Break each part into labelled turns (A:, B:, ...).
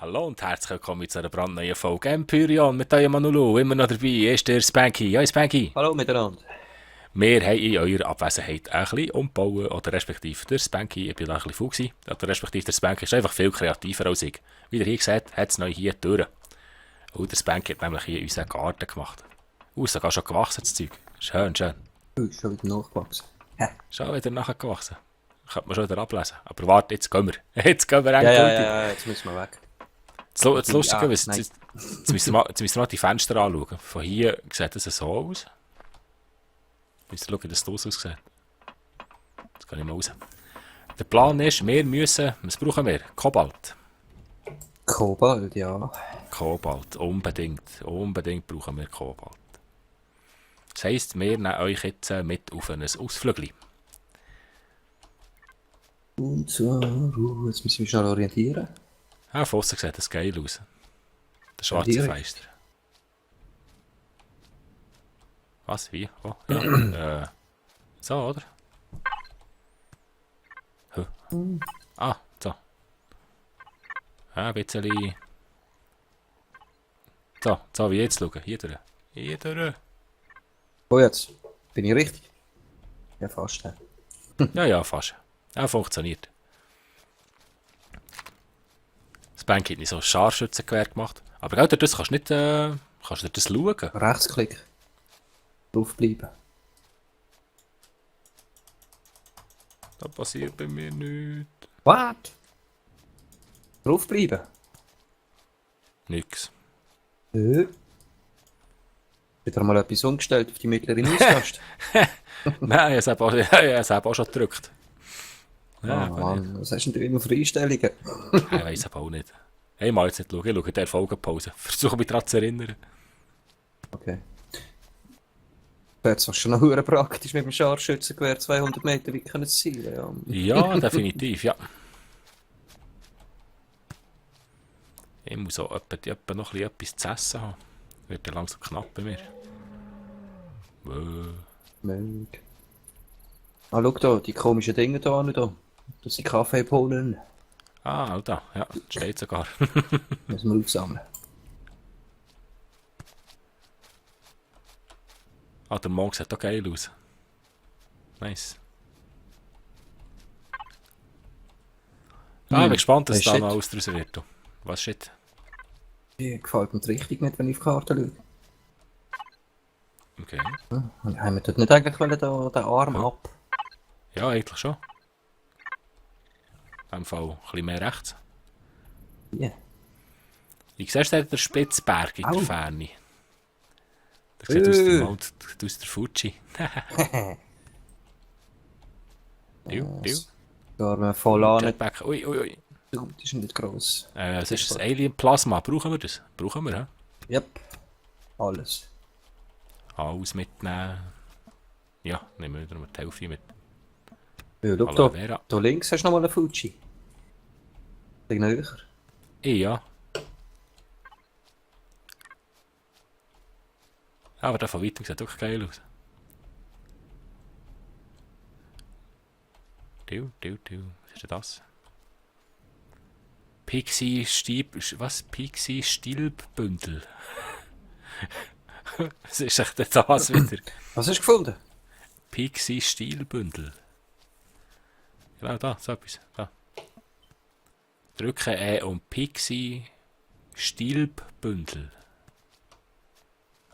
A: Hallo und herzlich willkommen zu einer brandneuen Folge Empyrion mit eurem Manulu. Immer noch dabei ist der Spanky. Ja, Spanky.
B: Hallo miteinander.
A: Wir haben in eurer Abwesenheit ein bisschen umgebaut, oder respektive der Spanky, ich bin da ein bisschen faul gewesen, oder respektive der Spanky ist einfach viel kreativer als ich. Wie ihr hier seht, hat es neu hier die Türen. Und der Spanky hat nämlich hier unseren Garten gemacht. Sogar schon gewachsen, das Zeug. Schön, schön.
B: Ist schon wieder nachgewachsen. Hä?
A: Schon wieder nachher gewachsen. Könnte man schon wieder ablesen. Aber warte, jetzt gehen wir. Jetzt gehen wir
B: Ja, ja,
A: endgültig.
B: ja, jetzt müssen wir weg.
A: Das Lustige ist,
B: Nein.
A: jetzt müssen wir mal die Fenster anschauen. Von hier sieht es so aus. Müsst ihr schauen, wie das draussen aussieht. Jetzt gehe ich mal raus. Der Plan ist, was brauchen wir? Kobalt.
B: Kobalt, ja.
A: Kobalt, unbedingt. Unbedingt brauchen wir Kobalt. Das heisst, wir nehmen euch jetzt mit auf ein Ausflügel.
B: Und so, jetzt müssen wir mich schnell orientieren.
A: Ah, von aussen sieht das geil aus. Der schwarze
B: direkt.
A: Fenster. Was? Wie? Oh, ja. So, oder? Huh. Ah, so. Ein bisschen. So wie jetzt schauen. Hier durch. Hier durch.
B: Oh, jetzt. Bin ich richtig? Ja, fast. Ja.
A: Ja, fast. Ja, funktioniert. Das Bank hat nicht so ein Scharfschützengewehr gemacht. Aber gell, durch das kannst du nicht, kannst du durch das schauen.
B: Rechtsklick. Draufbleiben.
A: Da passiert bei mir nichts.
B: Was? Draufbleiben?
A: Nix.
B: Wieder mal etwas umgestellt auf die mittlere Maustaste.
A: Nein, ich habe es auch schon gedrückt. Ja,
B: Oh Mann, was hast denn du immer für Einstellungen?
A: ich weiß aber auch nicht. Hey, mal jetzt nicht schauen. Ich schaue die Folgenpause. Versuche mich daran zu erinnern.
B: Okay. Wäre zwar schon noch verdammt praktisch mit dem Scharfschützengewehr 200 Meter weit können zielen, ja.
A: Ja, definitiv, ja. Ich muss auch etwa noch etwas zu essen haben. Wird ja langsam knapp bei mir.
B: Mög. Ah, schau da, die komischen Dinge da nicht da. Das sind Kaffeebohnen.
A: Ah, da, ja, steht sogar.
B: Müssen wir aufsammeln.
A: Ah, der Mond sieht auch geil aus. Nice. Ah, ich bin gespannt, was
B: Hey,
A: da
B: shit.
A: noch alles draus wird. Du. Was shit?
B: Die gefällt mir richtig nicht, wenn ich auf die Karte schaue.
A: Okay.
B: Haben wir dort nicht eigentlich wollen, da, den Arm
A: Ja.
B: ab?
A: Ja, eigentlich schon. In dem Fall ein bisschen mehr rechts.
B: Ja.
A: Ich sehe der Spitzberg in der
B: Au.
A: Ferne. Der sieht aus der Mount, aus der Fuji. Du.
B: Da haben wir voll an.
A: Jetpack. Ui, ui, ui.
B: Das ist nicht gross.
A: Was ist das? Alien Plasma. Brauchen wir das? Brauchen wir, hä?
B: Yep. Alles.
A: Alles mitnehmen. Ja, nehmen wir wieder mal die Hälfte mit.
B: Ja, schau
A: Aloe
B: da.
A: Vera.
B: Da links hast du noch mal einen Fuji. Ein näher.
A: Ja. Aber der von weitem sieht wirklich geil aus. Was ist denn das? Pixie Stilbbündel. Was ist echt denn das wieder?
B: Was hast du gefunden?
A: Pixie Stilbündel. Genau da, so etwas. Da. Drücke E um Pixie Stilbbündel.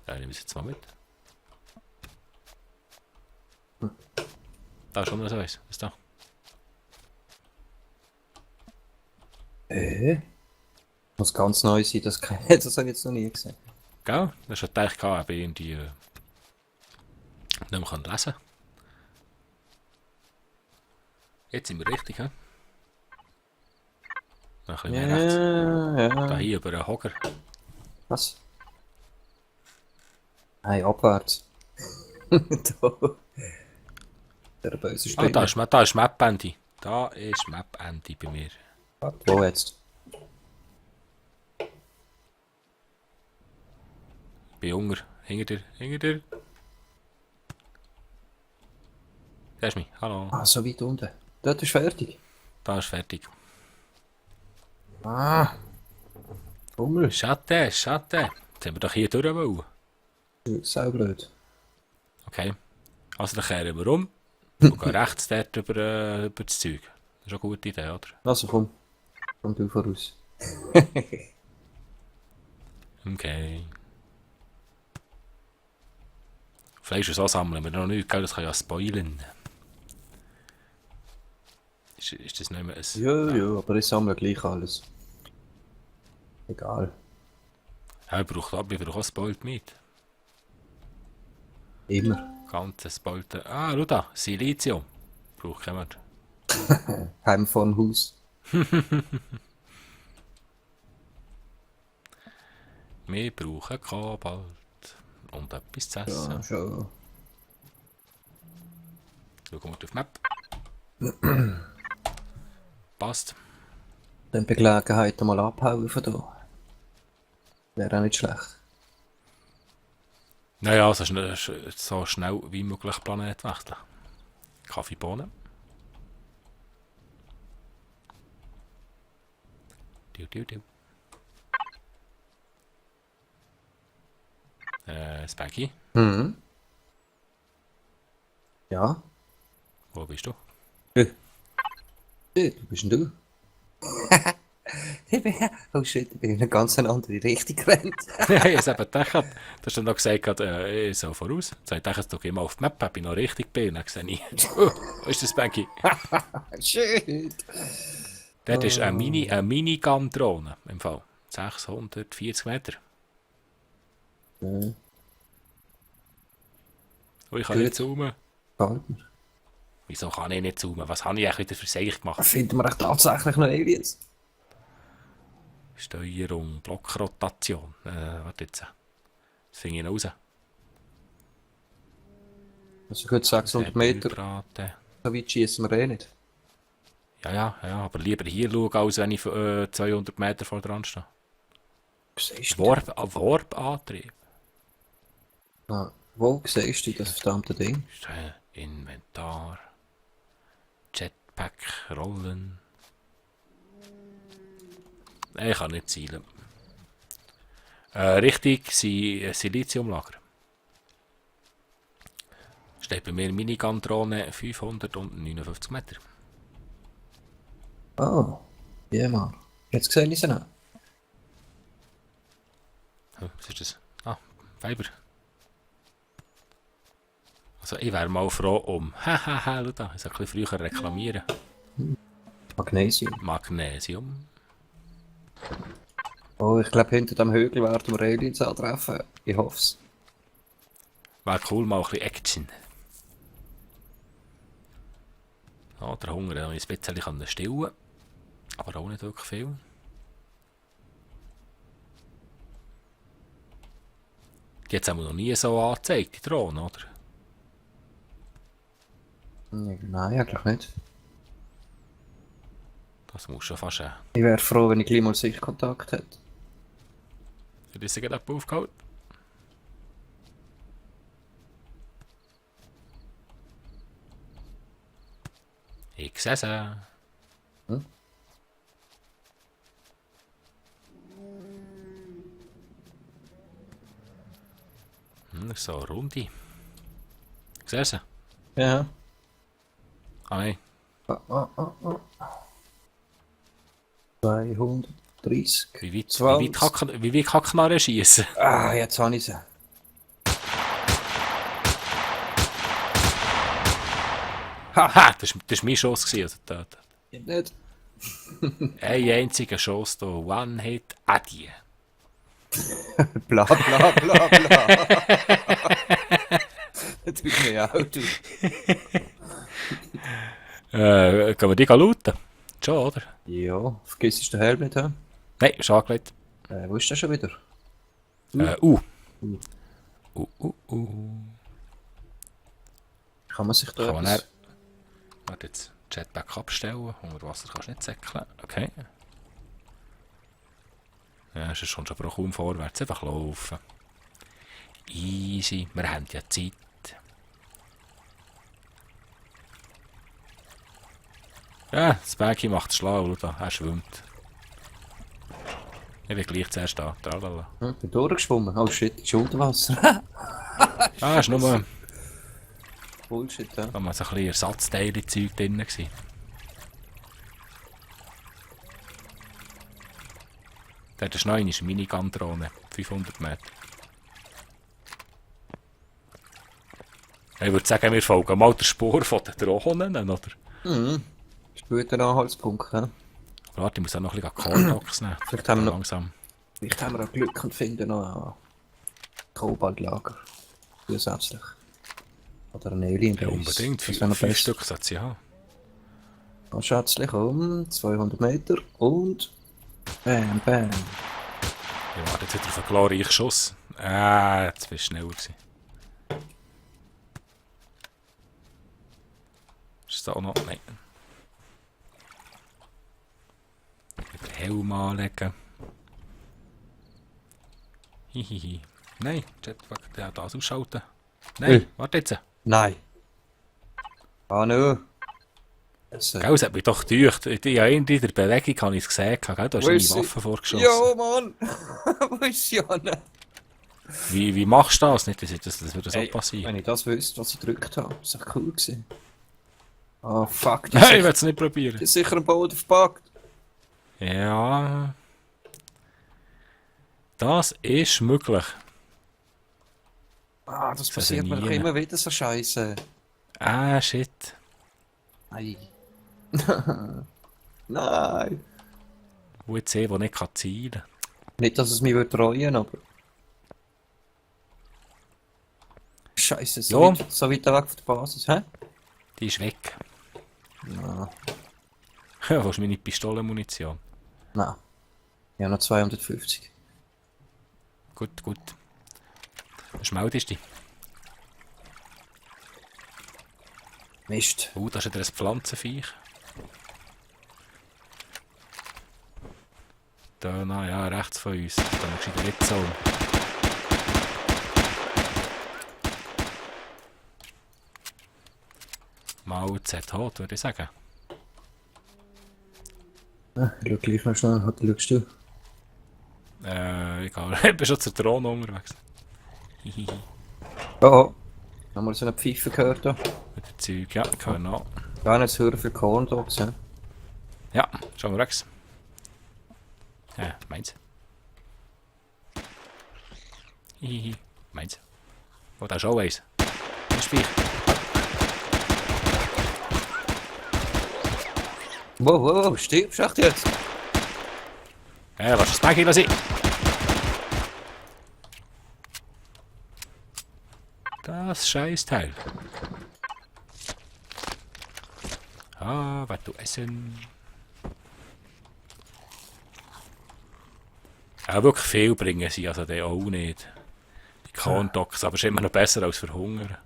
A: Ja, nehmen wir es jetzt mal mit. Da ist schon noch so eins. Was ist da?
B: Muss ganz neu sein, das habe ich jetzt noch nie gesehen.
A: Gell? Das ist gedacht, ob ich irgendwie nicht mehr lesen kann. Jetzt sind wir richtig, hä? Noch ein bisschen mehr rechts. Da
B: Ja.
A: hier über den Hocker.
B: Was? Nein, abwärts. Da. Der böse
A: Ah,
B: Spinner.
A: da ist Map-Ende. Da ist Map-Ende bei mir.
B: Wo jetzt?
A: Ich bin Hunger. Hinter dir. Da ist mich. Hallo.
B: Ah, so weit unten. Dort ist fertig.
A: Da ist fertig.
B: Ah. Hummel.
A: Schatte, Schatte. Jetzt haben wir doch hier durch wollen.
B: Sau blöd.
A: Okay. Also dann kehren wir um und gehen rechts dort über das Zeug. Das ist eine gute Idee, oder?
B: Also komm. Komm du voraus.
A: Okay. Fleisch und so sammeln wir noch nicht, gell? Das kann ja spoilen. Ist das nicht mehr ein...
B: Ja, ja, aber ich sammle gleich alles. Egal.
A: Ja, wir brauchen auch Spoiled Meat.
B: Immer.
A: Ganzes Spoilte... Ah, schau da, Silizium. Braucht jemand.
B: Heim vom Haus.
A: Wir brauchen Kobalt. Und etwas zu essen.
B: Ja, schon.
A: Schauen wir auf die Map. Passt.
B: Dann bei Gelegenheit mal abhauen von da. Wäre auch nicht schlecht.
A: Naja, so schnell wie möglich Planet wechseln. Kaffeebohnen. Du. Spanky,
B: Mhm. Ja.
A: wo bist du?
B: Hey, wo bist denn du? Oh shit, ich bin in eine ganz andere Richtung gerannt.
A: Ich habe es eben gedacht. Du hast dann noch gesagt, ich soll voraus. Jetzt habe ich gedacht, du geh mal auf die Map, ob ich noch richtig bin. Dann sehe ich, wo ist der Spanky?
B: Shit.
A: Dort ist eine Minigun-Drohne im Fall. 640 Meter.
B: Ja,
A: Oh, ich kann
B: Gut.
A: nicht zoomen.
B: gefällt mir.
A: Wieso kann ich nicht zoomen? Was habe ich eigentlich wieder für sich gemacht?
B: Finden wir echt tatsächlich noch Aliens?
A: Steuerung, Blockrotation. Warte jetzt. Das finde ich noch raus.
B: Also gut 600 Meter,
A: Braten.
B: so weit schießen wir eh nicht.
A: Ja, aber lieber hier schauen, als wenn ich 200 Meter vor dran stehe.
B: Siehst du?
A: Warp-Antrieb.
B: Ah, wo siehst du das verdammte Ding?
A: Inventar. Jetpack, Rollen. Nein, ich kann nicht zielen. Richtig, Siliziumlager. Steht bei mir Minigun-Drohne 559 Meter.
B: Oh, ja mal. Jetzt sehe ich sie noch.
A: Was ist das? Ah, Fiber. Also ich wäre mal froh um... Hahaha, schau da, ich soll ein bisschen früher reklamieren.
B: Magnesium.
A: Magnesium.
B: Oh, ich glaube, hinter dem Hügel werden wir Aliens antreffen. Ich hoffe es.
A: Wäre cool, mal ein bisschen Action. Ja, der Hunger habe ich ein bisschen stillen. Aber auch nicht wirklich viel. Die hat es noch nie so angezeigt, die Drohne, oder?
B: Nein, eigentlich nicht.
A: Das muss schon fast...
B: Ich wäre froh, wenn ich gleich mal Sichtkontakt hätte.
A: Hat das gerade aufgeholt? Ich sehe sie.
B: Hm?
A: So eine Runde. Siehst du sie?
B: Ja.
A: Ah nein.
B: 230.
A: Wie weit kann Knarre schiessen?
B: Ah, jetzt habe ich sie.
A: Haha, das war mein Schuss. Also
B: Nicht.
A: ein einziger Schuss hier. One Hit, Adieu.
B: Bla bla bla bla. Das tut mir auch, du.
A: Können wir die looten? Schon, oder?
B: Ja, vergiss den Helm nicht, hä?
A: Nein, ist angelegt.
B: Wo ist der schon wieder? Kann man sich da
A: Kann man
B: etwas...
A: dann... Warte jetzt. Jetpack abstellen. Unter Wasser kannst du nicht säckeln. Okay. Ja, es ist schon kaum vorwärts. Einfach laufen. Easy. Wir haben ja Zeit. Ja, das Baggy macht schlau, oder? Er schwimmt. Ich bin gleich zuerst da. Tralala.
B: Bin durchgeschwommen. Oh shit, ist unter Wasser.
A: Ah, ist nur
B: Bullshit, ja.
A: da mal so ein bisschen Ersatzteile-Zeug drin gewesen. Dort ist noch eine Minigun-Drohne. 500 Meter. Ich würde sagen, wir folgen mal der Spur von den Drohnen, oder?
B: Mhm. Ist ein guter Anhaltspunkt, ja.
A: Warte, ich muss auch noch ein bisschen Corndogs nehmen.
B: Vielleicht haben wir noch,
A: Langsam.
B: vielleicht haben wir auch Glück und finden noch ein Kobaltlager. Zusätzlich. Oder ein Alien
A: Ja, unbedingt.
B: Das wäre noch
A: 5
B: besser.
A: Stück sollte es ja haben.
B: Oh, schätzlich um 200 Meter und bam, bam.
A: Ja, warte, jetzt hat er auf einen glorreichen Schuss. Jetzt bist du schneller gewesen. Ist das auch noch? Nein. Den Helm anlegen. Hihihi. Nein, Jetpack, der hat das ausschalten. Nein, warte jetzt.
B: Nein. Ah, nö. Jetzt,
A: Gell, es hat mich doch getäuscht. Ja, in der Bewegung habe ich es gesehen. Gell? Du hast
B: Wo
A: deine
B: ist sie?
A: Waffe vorgeschossen.
B: Ja, Mann! Wo ist Janne?
A: Wie machst du das? Nicht, das würde so
B: Hey,
A: passieren.
B: wenn ich das wüsste, was ich gedrückt habe, das wäre cool gewesen. Ah, fuck.
A: Nein, ich will es nicht probieren.
B: Die ist sicher am Boden verpackt.
A: Ja. Das ist möglich.
B: Ah, das
A: Das
B: passiert mir doch
A: nie.
B: immer wieder so scheiße.
A: Shit.
B: Nein. Nein.
A: UC, der nicht zielen kann.
B: Nicht, dass es mich treuen aber... Scheiße,
A: Ja.
B: so weit weg von der Basis, hä?
A: Die ist weg.
B: Nein.
A: Ja, wo ist meine Pistolenmunition?
B: Nein. Ich habe noch 250.
A: Gut, gut. Was meldest du dich?
B: Mist.
A: Da ist wieder ein Pflanzenviech. Da, na ja, rechts von uns. Da ist in der Ritzone. Mal Z-Hot, würde ich sagen.
B: Ah, ich schau gleich noch schnell, was schaust du?
A: Egal. Ich bin schon zur Drohne unterwegs. Hihihi.
B: Oh oh. Haben wir so eine Pfeife gehört da?
A: Mit dem Zeug, ja, ich höre noch.
B: Gar nicht zu hören für Corn Dogs, ja?
A: Ja, schon mal rechts. Ja, meins. Hihihi, meins. Oh, da ist auch eins. Das ist Viech.
B: Wow, wow, wow, stirbst du echt jetzt?
A: Lass das Baggy sein. Das Scheißteil. Ah, was du essen. Auch wirklich viel bringen sie also die auch nicht. Die Corndogs, aber es ist immer noch besser als verhungern.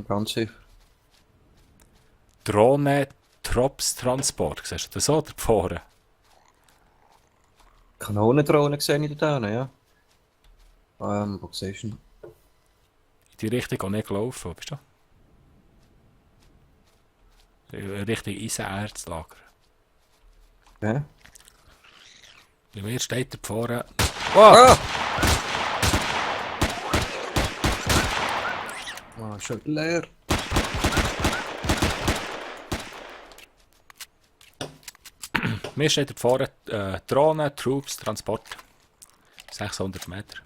B: Ganz sicher.
A: Drohne Trops Transport, siehst du das so da vorne?
B: Kanonendrohnen gesehen in der ja? Wo siehst du ihn?
A: In die Richtung auch nicht gelaufen, wo bist du? Richtung Eisenerzlager.
B: Hä?
A: Bei mir steht da vorne.
B: Ah! Ah, schon leer.
A: Mir steht da vorne Drohne, Troops, Transport. 600 Meter.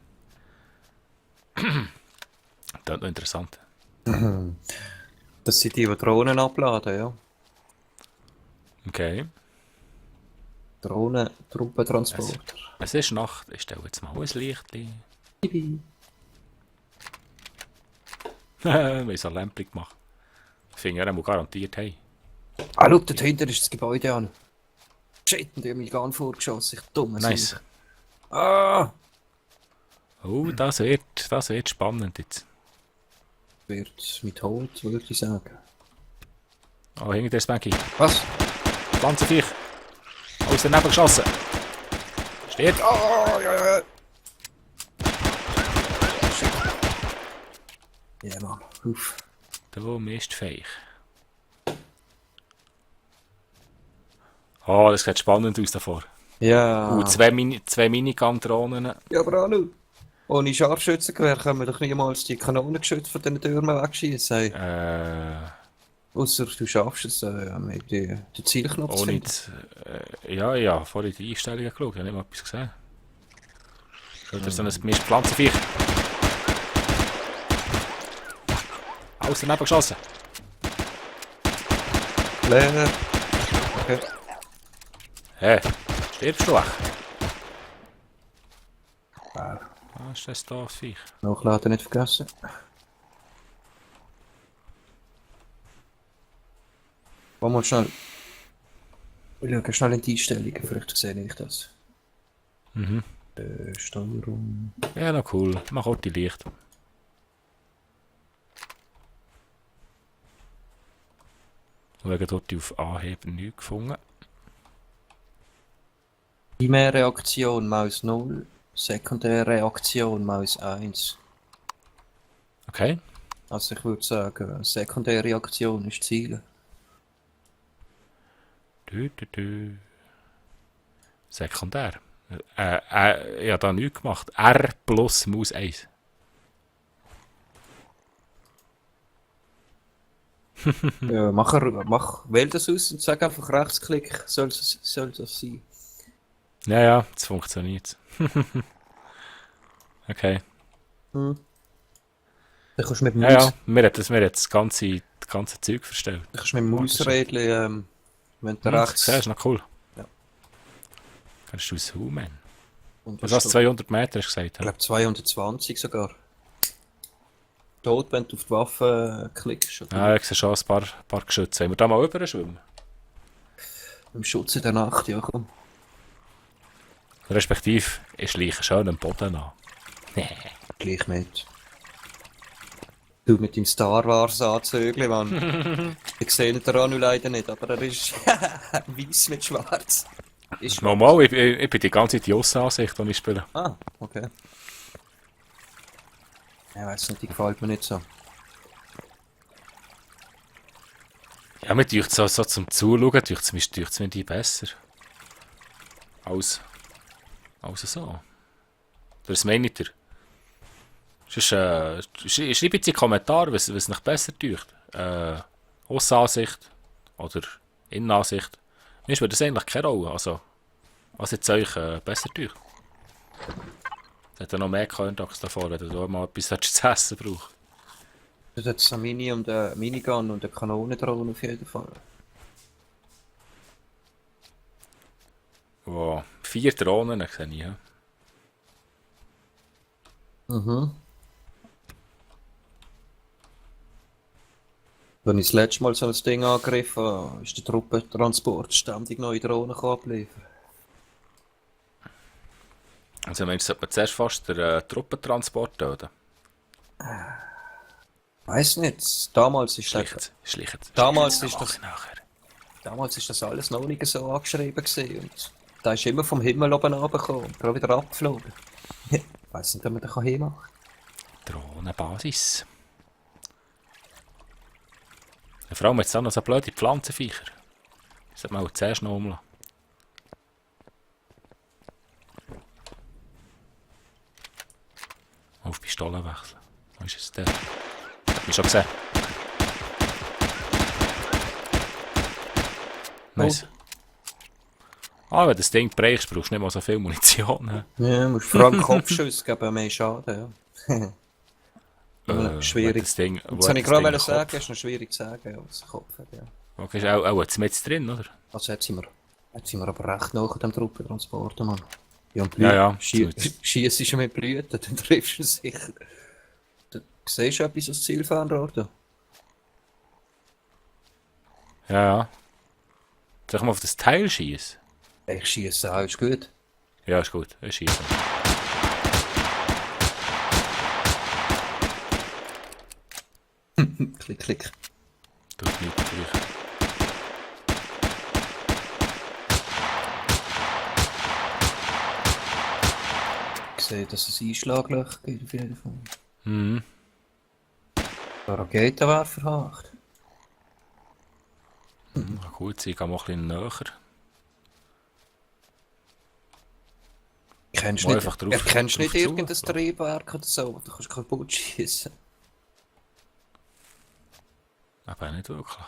A: Das ist noch interessant.
B: Das sind die Drohnen abladen, ja?
A: Okay.
B: Drohnen, Truppentransporter.
A: Es ist Nacht, ich stelle jetzt mal ein Lichtli.
B: Bibi.
A: Wir haben so ein Lämpchen gemacht. Ich finde, er muss garantiert haben.
B: Ah, schau, dort hinten ist das Gebäude an. Shit, die haben mich gar nicht vorgeschossen, ich dumme
A: Nice.
B: Sieg. Ah!
A: Oh, das wird spannend jetzt.
B: Wird mit Holz, würde ich sagen.
A: Oh, hinter das Baggy.
B: Was?
A: Pflanzenviech. Aus der Nebel geschossen. Steht.
B: Oh, ja. Shit. Ja, Mann, uff.
A: Du Mistviech. Oh, das sieht spannend aus davor.
B: Ja.
A: Zwei Minigun-Drohnen.
B: Ja, aber Anu, ohne Scharfschützengewehr können wir doch niemals die Kanonengeschütze von diesen Türmen wegschießen. Ausser du schaffst es, mit den Zielknopf zu
A: Ohne
B: finden.
A: ja, vorhin die Einstellungen geschaut, ich habe nicht mal etwas gesehen. Oder so ein gemischtes Pflanzenviech. Alles daneben geschossen.
B: Lehner. Okay.
A: Hä? Stirbst du echt?
B: Ah,
A: Was ist das da, das Viech?
B: Nachladen nicht vergessen. Wollen wir schnell. Ich schaue schnell in die Einstellungen, vielleicht sehe ich das.
A: Mhm.
B: Steuerung.
A: Ja, noch cool. Mach auch die Licht. Wegen dort auf Anheben nichts gefunden.
B: Primärreaktion Maus 0, Sekundärreaktion Maus 1.
A: Okay.
B: Also ich würde sagen, Sekundärreaktion ist Ziel.
A: Sekundär. Ich habe da nichts gemacht. R plus Maus 1.
B: Ja, wähl das aus und sag einfach Rechtsklick, soll das sein.
A: Ja, jetzt funktioniert. Okay.
B: Hm. Dann kannst du mit dem
A: Ja, mir hat das ganze Zeug verstellt.
B: Dann kannst du mit dem Mausrädchen, wenn du rechts...
A: Das ist noch cool.
B: Ja.
A: Kannst du zoomen?
B: Und
A: Was hast du 200 Meter hast du gesagt?
B: Ich glaube 220 sogar. Tot, wenn du auf die Waffe klickst.
A: Ich sehe schon ein paar Geschütze. Wollen wir da mal rüber schwimmen?
B: Im Schutz in der Nacht, ja komm.
A: Respektive, ich schleiche schön am Boden an.
B: Gleich mit. Du mit deinem Star Wars Anzügli, Mann. Ich sehe den Anu leider nicht, aber er ist weiß mit schwarz. Ist
A: Normal, ich bin die ganze Zeit die Aussenansicht, die ich spiele.
B: Ah, okay. Ich weiss nicht, die gefällt mir nicht so.
A: Ja, mir deucht so zum Zuschauen, deucht es mir die besser. Als so. Das meine ich dir. Schreibt jetzt in die Kommentare, was euch besser deucht. Aussenansicht oder Innenansicht. Mir spielt das eigentlich keine Rolle. Also, was jetzt euch besser deucht. Es hat ja noch mehr Coindogs davor, wenn du mal etwas zu essen brauchst.
B: Du hast jetzt eine Minigun und eine Kanonendrohne auf jeden Fall.
A: Wow, 4 Drohnen sehe ich. Ja.
B: Mhm. Wenn ich das letzte Mal so ein Ding angegriffen habe, ist der Truppentransport ständig neue Drohnen abliefern.
A: Also meinst du, sollte man zuerst fast den Truppentransport töten?
B: Weiß nicht, damals ist Damals ist das alles noch nicht so angeschrieben gewesen und da ist immer vom Himmel oben runtergekommen und gerade wieder abgeflogen. Ich weiss nicht, ob man das hinmachen kann.
A: Drohnenbasis. Ja, vor allem jetzt auch noch so blöde Pflanzenviecher. Das sollte man auch zuerst noch umlassen. Auf Pistole wechseln. Wo ist es der? Hab ich schon gesehen. Nice. Wenn du das Ding brichst, brauchst du nicht mal so viel Munition.
B: Ja, du musst vor allem Kopfschüsse geben, mehr Schaden, ja. Schwierig.
A: Das Ding,
B: Das habe ich gerade sagen, ist noch schwierig zu sagen, ja, was der Kopf hat, ja.
A: Okay, ist auch jetzt mit drin, oder?
B: Also jetzt sind wir aber recht nah an dem Truppentransporter, Mann. Ja, und
A: Ja.
B: Schießt schon mit Blüten, dann triffst du es sicher. Du siehst etwas als Zielfernrohr?
A: Ja. Soll ich mal auf das Teil schießen?
B: Ich schieße auch, ist gut.
A: Ja, ist gut. Ich schieße.
B: Klick, klick.
A: Tut nichts gleich.
B: Ich sehe, dass es Einschlaglöcher gibt auf jeden Fall.
A: Mhm.
B: Der Raketenwerfer hakt.
A: Gut, ich gehe mal ein bisschen näher.
B: Erkennst
A: Wo
B: nicht,
A: einfach drauf-
B: erkennst nicht
A: drauf zu,
B: irgendein
A: so.
B: Triebwerk oder so, du kannst kaputt schießen.
A: Aber nicht wirklich.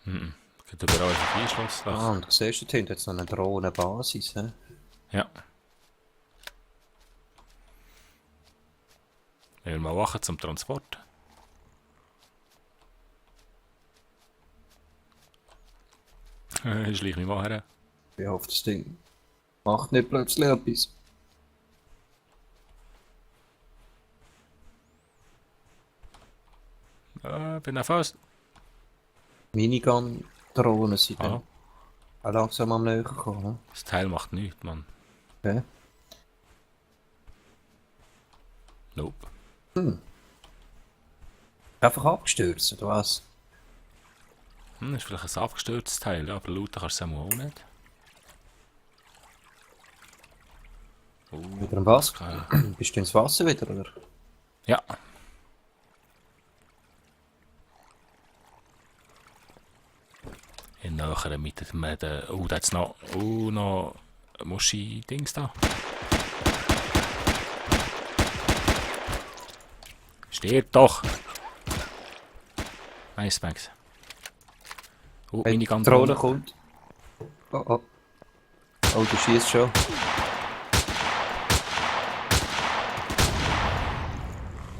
A: Geht überall einfach Einschlussloch.
B: Ah, und du siehst, dort hinten jetzt noch eine Drohnenbasis. He?
A: Ja. Wenn wir mal wachen zum Transport. Schleich mich mal her.
B: Ich hoffe, das Ding macht nicht plötzlich etwas.
A: Bin auch fast.
B: Minigun-Drohnen sind
A: Ah,
B: dann auch langsam am Näher gekommen.
A: das Teil macht nichts, Mann.
B: Okay.
A: Nope.
B: Einfach abgestürzt, oder was?
A: Ist vielleicht ein abgestürztes Teil, ja, aber looten kannst du es auch nicht.
B: Wieder im Wasser?
A: Okay.
B: Bist du ins Wasser wieder, oder?
A: Ja. In nachher mit dem... Oh, da hat's noch... Oh, noch... Muschi-Dings da. Stirb doch! Nice, Max. Oh,
B: Hey,
A: Minigun
B: die Drohne kommt. Oh, oh. Oh, du schießt schon.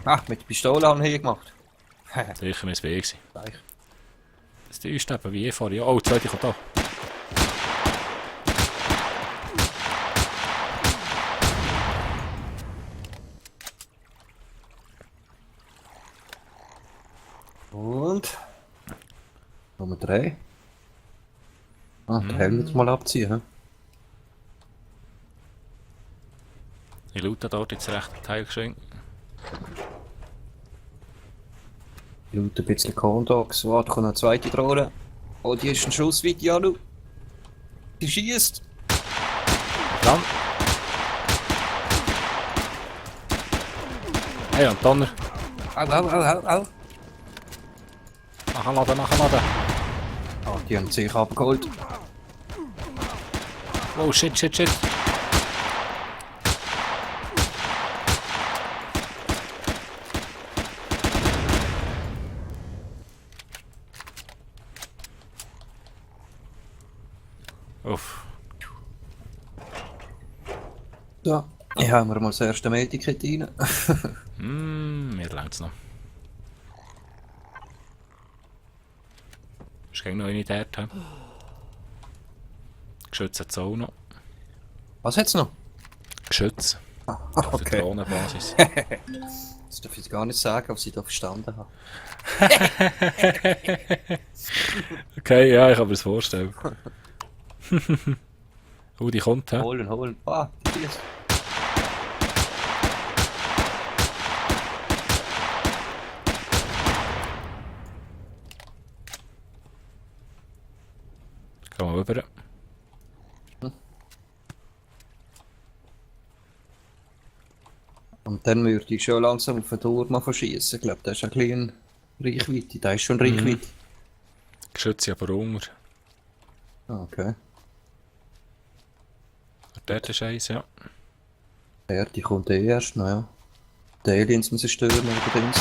B: Ah, mit der Pistole haben wir hier gemacht.
A: Sicher müssen wir gewesen.
B: Gleich.
A: Das ist eben wie vorher. Oh, die zweite kommt da.
B: Und Nummer 3. Ah, den Helm jetzt mal abziehen. He?
A: Ich loote dort jetzt recht Teil geschenkt.
B: Ich loote ein bisschen Corndogs. Oh, da kommt eine zweite Drohne. Oh, die ist ein Schuss weit, Janu. Die schießt.
A: Dann. Hey, und Donner.
B: Au, au, au, au, au.
A: Nachladen, nachladen.
B: Ah, die haben sich abgeholt.
A: Oh, shit, shit, shit. Uff.
B: So, hier haben wir mal das erste Medikit rein.
A: Mir längt's noch. Ist gegen noch eine dort, hä? Geschütze hat's auch noch.
B: Was hat's noch?
A: Geschütz. Auf der
B: Okay.
A: Drohnenbasis.
B: Das darf ich jetzt gar nicht sagen, was ich da verstanden habe.
A: Okay, ja, ich kann mir das vorstellen. Oh, die kommt, hä?
B: Holen, holen. Ah, die ist.
A: Gehen wir rüber.
B: Und dann würde ich schon langsam auf den Tor mal verschießen. Ich glaube, das ist ein bisschen Reichweite. Da ist schon Reichweite.
A: Geschütze aber unter.
B: Ah, okay.
A: Dort ist eins, ja.
B: Ja, die kommt eh erst noch, ja. Die Aliens müssen stören oder Dings.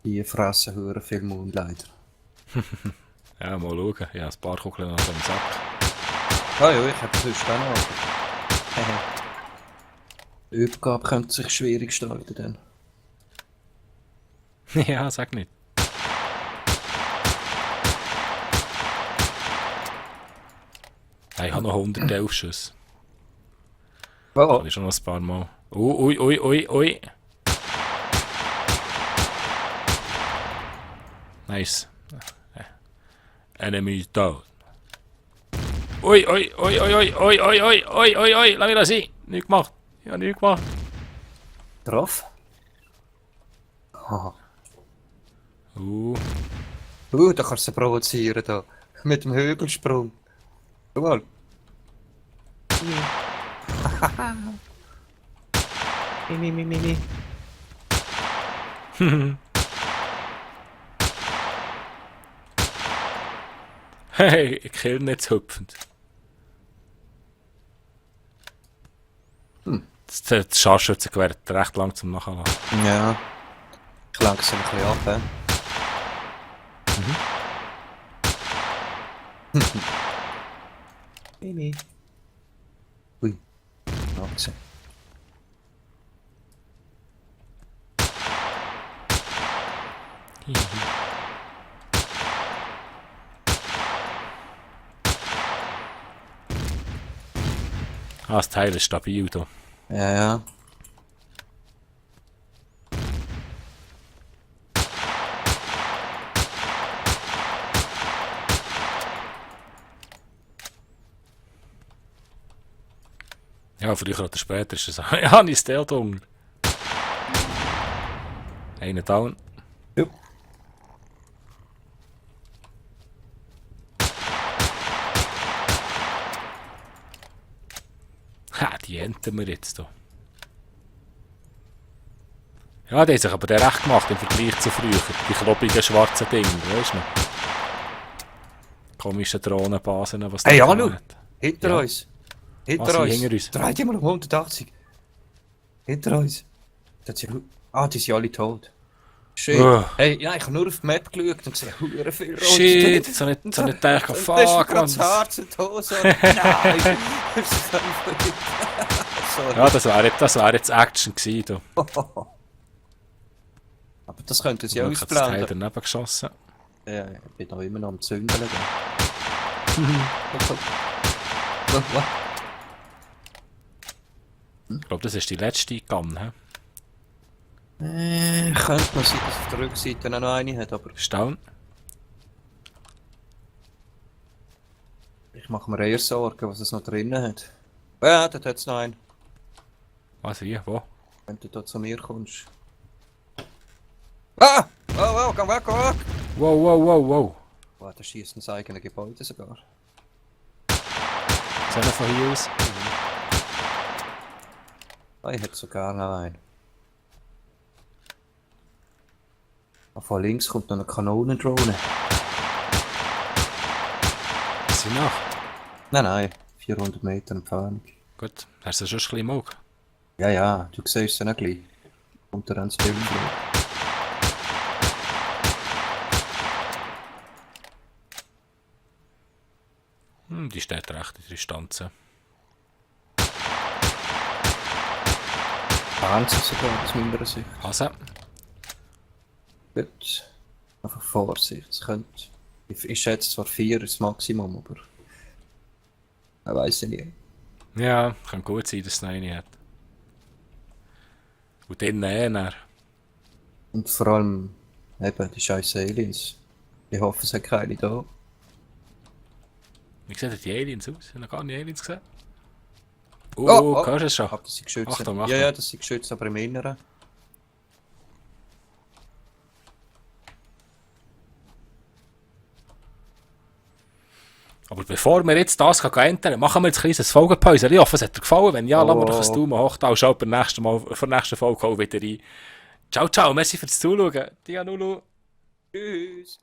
B: Die fressen höher viel Mund leider.
A: Ja, mal schauen. Ja, ein paar Kugeln noch im Sack.
B: Ah ja, ich habe sonst auch noch. Die Übergabe könnte sich schwierig gestalten dann.
A: Ja, sag nicht. Hey, ich habe noch 111 Schüsse.
B: Oh,
A: Kann ich schon noch ein paar Mal. Ui, ui, ui, ui. Nice. Enemy down. Ui, ui, ui, ui, ui, ui, ui, ui, ui, ui, ui, lass mich das sein. Nichts gemacht. Ja, nichts gemacht.
B: drauf. Haha. Da kannst du sie provozieren da. Mit dem Hügelsprung. Schau mal. Mi.
A: Hey, ich kill nicht hüpfend. Das Scharfschützengewehr hat recht lang zum Nachladen.
B: Ja. Ich lenke es ein bisschen ab, hä? Mini. Ui. Langsam.
A: Ah, das Teil ist stabil da.
B: Ja, ja.
A: Ja, früher oder später ist es so. Ja, nicht der Hunger. Einer down.
B: Ja.
A: Ha, die enten wir jetzt hier. Ja, die haben sich aber der recht gemacht im Vergleich zu früher. Die kloppigen schwarzen Dinge, weißt du noch? Komische Drohnenbasen, was
B: Hey,
A: da
B: hallo!
A: hat.
B: Hinter
A: Ja.
B: uns! Hinter
A: Was,
B: uns!
A: hinter uns?
B: Drei die mal um 180! Hinter uns! Die sind alle tot. Shit! Hey, ja, ich habe nur auf die Map geschaut und gesehen, hure viel Rot.
A: Shit, so nicht gedacht,
B: Das ist
A: fuck,
B: mir gerade
A: man.
B: das Herz in die Hose. Nein! Sorry.
A: Ja, das wär jetzt Action gewesen. Da.
B: Aber das könnte sie auch
A: Ich habe das Teil
B: ausblenden.
A: daneben geschossen.
B: Ja, ich bin da immer noch am Zündeln.
A: Ich glaube, das ist die letzte Gun. He?
B: Könnte man sein, dass auf der Rückseite noch eine hat, aber
A: Staun.
B: ich mache mir eher Sorgen, was es noch drinnen hat. Ja, dort hat es noch einen,
A: Was, hier, wo?
B: wenn du da zu mir kommst. Ah! Oh, komm weg, komm weg!
A: Wow, wow, wow, wow.
B: Boah, der schießt ins eigene Gebäude sogar.
A: Ist einer von hier aus?
B: Ah, ich hätte sogar noch einen. Ah, von links kommt noch eine Kanonendrohne.
A: Ist sie nach?
B: Nein, 400 Meter Entfernung.
A: Gut, hast du schon ein bisschen Mog?
B: Ja, du siehst sie noch gleich. Kommt er ans Bild.
A: Die steht recht in der Distanz.
B: Wahnsinn sogar, aus meiner Sicht.
A: Also,
B: Gut. Einfach Vorsicht. Es könnte... Ich schätze zwar 4 ist das Maximum, aber... Ich weiss nicht.
A: ja, kann gut sein, dass es noch eine hat. Und dann näher.
B: Und vor allem... Eben, die scheiß Aliens. Ich hoffe, es hat keine da.
A: Wie sehen die Aliens aus? Ich habe noch gar nicht Aliens gesehen.
B: Oh,
A: hörst du es schon?
B: Aber das sind Geschütze.
A: Achtung,
B: Ja,
A: Achtung.
B: ja, das sind Geschütze, aber im Inneren.
A: Aber bevor wir jetzt das ändern, machen wir jetzt ein kleines Folgenpause. Ich hoffe, es hat dir gefallen. Wenn ja, lassen wir doch ein Daumen hoch da und schau beim nächsten Mal, vor der nächsten Folge auch wieder rein. Ciao, ciao, merci fürs Zuschauen. Dianulu.
B: Tschüss.